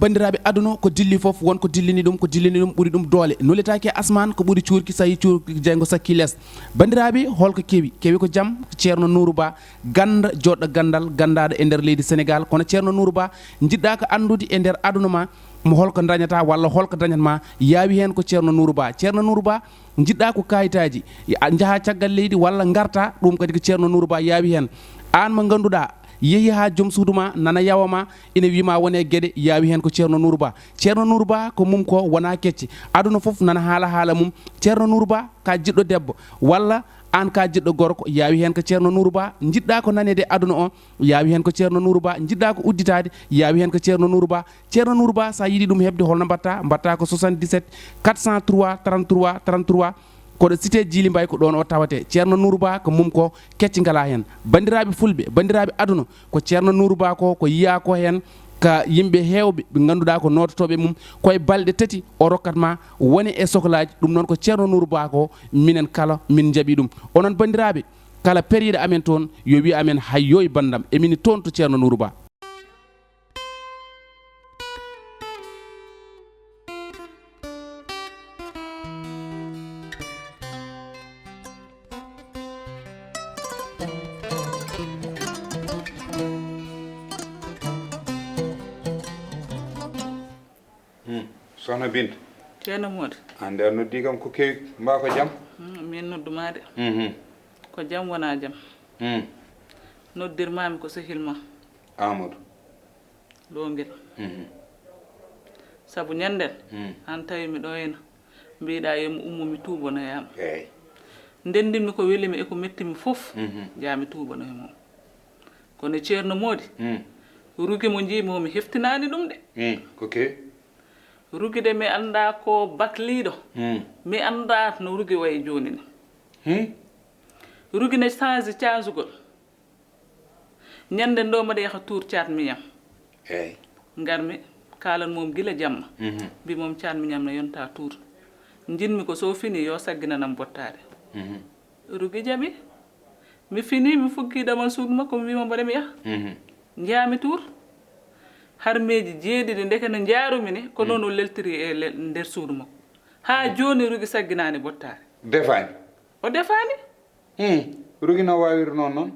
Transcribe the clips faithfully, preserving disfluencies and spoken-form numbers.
Banndiraaɓe, aduna ko dilli fof, won ko dillini ɗum, ko dillini ɗum ɓuri ɗum doole. Nuletaake e asmaan, ko ɓuri cuurki, so yii cuurki jeyngo sakki lees. Banndiraaɓe, holko kewi? Kewi ko jam, ko Ceerno Nuuru Ba, gannda, joɗɗo ganndal, ganndaaɗo e nder leydi Senegaal. Kono Ceerno Nuuru Ba, njiɗɗa ko anndude e nder aduna ma, mo holko dañata walla holko dañat ma, yaawi heen ko Ceerno Nuuru Ba. Ceerno Nuuru Ba, njiɗɗa ko kayitaaji, a njaha caggal leydi walla ngarta, ɗum kadi ko Ceerno Nuuru Ba yaawi heen. Aan mo ngannduɗaa, yehi haa joom suudu ma nana yawa ma, ina wii ma wone geɗe, yaawi heen ko Ceerno Nuuru Ba. Ceerno Nuuru Ba ko mum ko wona kecce. Aduna fof nana haala haala mum. Ceerno Nuuru Ba ka jiɗɗo debbo, walla aan ka jiɗɗo gorko, yaawi heen ko Ceerno Nuuru Ba. Njiɗɗa ko naneede aduna o, yaawi heen ko Ceerno Nuuru Ba. Njiɗɗa ko udditaade, yaawi heen ko Ceerno Nuuru Ba. Ceerno Nuuru Ba, so a yiɗi ɗum heɓde, holno mbaɗta? Mbaɗta ko soixante-dix-sept quatre cent trois trente-trois trente-trois. Koɗo cité Djily Mbaye, ko ɗoon o tawate. Ceerno Nuuru Ba ko mum ko kecci ngalaa heen. Banndiraaɓe fulɓe, banndiraaɓe aduna, ko Ceerno Nuuru Ba ko, ko yiyaa ko heen ka yimɓe heewɓe ɓe ngannduɗaa ko noototooɓe mum, koye balɗe tati o rokkat ma wone e soklaaji. Ɗum noon ko Ceerno Nuuru Ba ko, minen kala min njaɓi ɗum. Onon banndiraaɓe, kala periiɗo amen toon, yo wiy amen, "Hayyoy banndam, emin toon to Ceerno Nuuru Ba." Hmm. Sohna Binta. Ceerno Moodi. Aan de a noddi kam ko kewi, mbaa ko jam? Hmm, min noddu ma de. Mhm. Ko jam wona jam. Hmm. Noddirmaami ko sehil ma. Amadou. Loongel. Mhm. Sabu ñannden, hmm, aan tawi mi ɗo hena, mbiɗa yo mi ummo mi tuubonoya ma. Eey. Ndendinmi ko weli mi e ko metti mi fof, mhm, jaa mi tuubonoya mo. Kono Ceerno Moodi, hmm, rugi mo njii mo mi heftinaani ɗum de. Hmm, ko kewi. Rugi de mi annda ko bakliiɗo. Hmm. Mi annda no rugi wayi jooni ni. Hmm. Rugi ne change cansugol. Ñande ndo mbaɗa yaha tour caat miñam. Eey. Ngarmi, kaalan mom gila jamma. Mhm. Mbi mom caat miñam no yonta tour. Njinmi ko so fini yo sagginanam bottaade. Mhm. Rugi jaɓi. Mi fini, mi fuggi damal suudu makko, mi wimo mbaɗa mi yaha. Mhm. Njaami tour. Harmeeji jeeɗiɗi ndeke no njaarumi ni, ko, mhm, noon o leltiri e le-, nder suudu makko. Haa, mhm, jooni Rugi sagginaani bottaade. Defaani? O defaani. Hmm, Rugi no waawiri noon noon?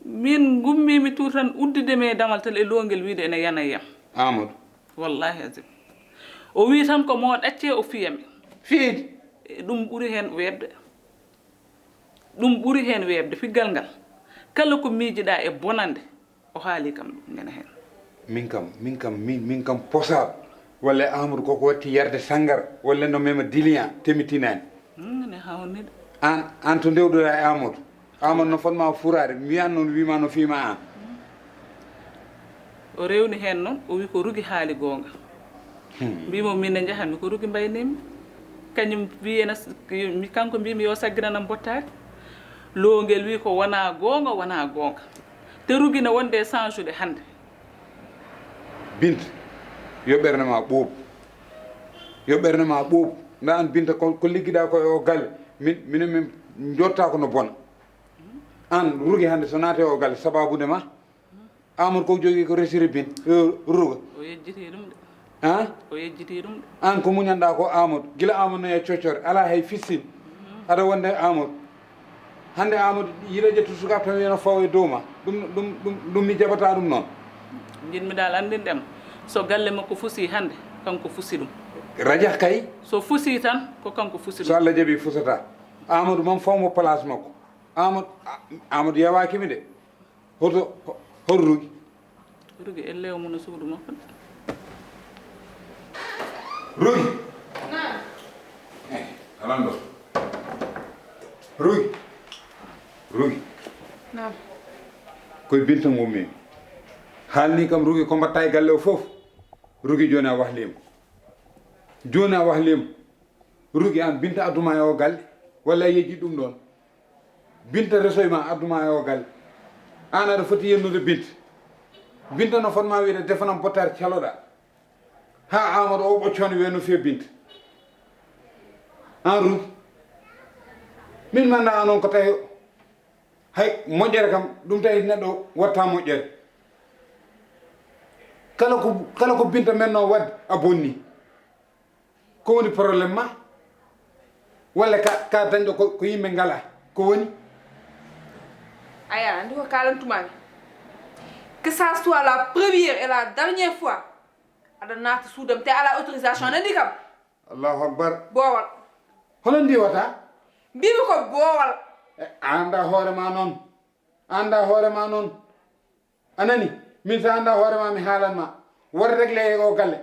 Min ngummiimi tour tan, uddude mi e damal tan e loongel wiide ene yana e yam. Amadou. Wallahi azim. O wii tan ko mo ɗaccee o fiya mi. Fiyeede? E ɗum ɓuri heen weeɓde. Ɗum ɓuri heen weeɓde, piggal ngal. Kala ko miijiɗaa e bonannde, o haali kam ɗum nena heen. Min kam, min kam, min, min kam posa, walla Amadou koko watti yarde sanngara, walla no mema dilian, temitinaani. Hmm, ne hawni de. Aan, aan to ndewɗoɗaa e Amadou, Amadou no fotma furaade, mbiyan noon, wiima no fiima aan. O rewni heen noon, o wi ko Rugi haali goonga. Hmm. Mbimo min ne njahanmi ko Rugi mbaynimi. Kañum wi ena s-, mi, kanko mbimi yo sagginanam bottaari. Loongel wi ko wona goonga, wona goonga. Te Rugi ne wonde e change-ude hannde. Binta, yo ɓernde ma ɓooɓ. Yo ɓernde ma ɓooɓ. Nda aan Binta ko, ko liggiɗa ko e o galle. Min, minen min njotta ko no bona. Aan Rugi hannde so naati e o galle sababude ma. Amadou ko jogii ko resiri bin, eh, Ruga. O yejjiti ɗum de. Han? O yejjiti ɗum de. Aan ko muñanɗa ko Amadou. Gila Amadou no e coccere, alaa hay fissin. Mhm. Aɗa wonde e Amadou. Hannde Amadou yiɗa ƴettu sukaaɓe tan wiyana fawo e dow ma. Ɗum, ɗum, ɗum, ɗum mi jaɓata ɗum noon. Njiɗmi dal anndinɗem. So galle makko fusi hannde, kanko fusi ɗum. Rajah kay. So fusi tan, ko kanko fusi ɗum. So Allah jaɓi fusata. Amadou mam faw mo place makko. Amadou, a-, Amadou yawaaki mi de. Hoto, ho-, hoto Rugi? Rugi elle o mum no suudu makko de. Rugi? Naam. Eh, alan ɗo. Rugi? Rugi? Naam. Koye Binta ngummi. Haalni kam Rugi ko mbatta e galle o fof. Rugi jooni a wahlima. Jooni a wahlima. Rugi aan Binta adduma e o galle. Walla a yejji ɗum ɗon. Binta resoy ma adduma e o galle. Aan aɗa foti yennude Binta. Binta no fotma wiide defanam bottaari caloɗa. Ha Amadou o ɓocconi we no fiya Binta. Aan Rugi. Min manda aan on ko tawi hay moƴƴere kam ɗum tawi neɗɗo watta moƴƴere. Kala ko, kala ko Binta menno wadde, a bonni. Ko woni problème ma? Walla ka, ka dañɗo ko, ko yimɓe ngala? Ko woni? Aya, andi ko kalantumami. Que ça soit la première et la dernière fois, aɗa naata suudam te ala autorisation, a nandi kam? Allahu Akbar. Boowal. Hono ndiwata? Mbimi ko boowal. E, a anda hoore ma noon. A anda hoore ma noon. A nani? Min sa anda hoore ma, mi haalan ma. Won réglé e o galle.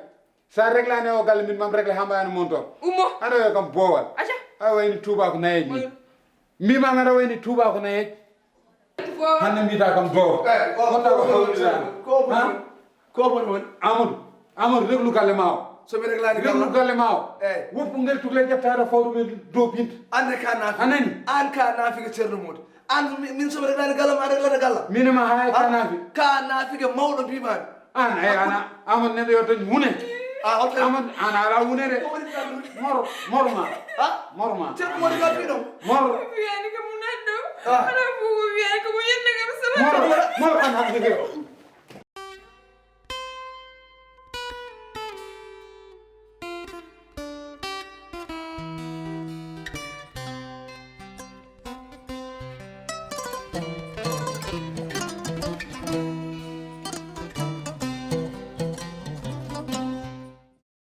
Sa réglani o galle, min mam réglé ha mbayani montor. Ummo. Aɗa wayi kam boowal. Aca. Aɗa wayni tuubako nayeeji ni. Moy- Mbima aɗa wayni tuubako nayeeji. Boowal. Hande mbiyata kam boowal. Eh, ko- Wonta ko- ko ko- hawlira. ko- ko- Ha? Ko woni woni? Amadou, Amadou, reglu galle ma o. So mi réglani Reglu galle. Galle ma o. Eyi. Woppu ngel tugle ƴettaɗo fawru men dow Binta. An ne ka naafi. A nani? An ka naafi ko Ceerno Modi. An mi- min so mi réglani galle ma, a réglata galle. Min e ma ha e Ha? Kanafi. Ka naafi ke mawɗo mbimami. An, eyi, ana, Amadou neɗɗo yo dañ hune. A hoto. Amadou, an ala hunere. Ko woni tan? Moro, moro ma. Ha? Moro ma. Ceerno Modi ka mbiɗon. Moro. Wiyani ko mun addo. Ah. Ala fof wiyani ko mo yenne kam sama. Moro, moro, ana,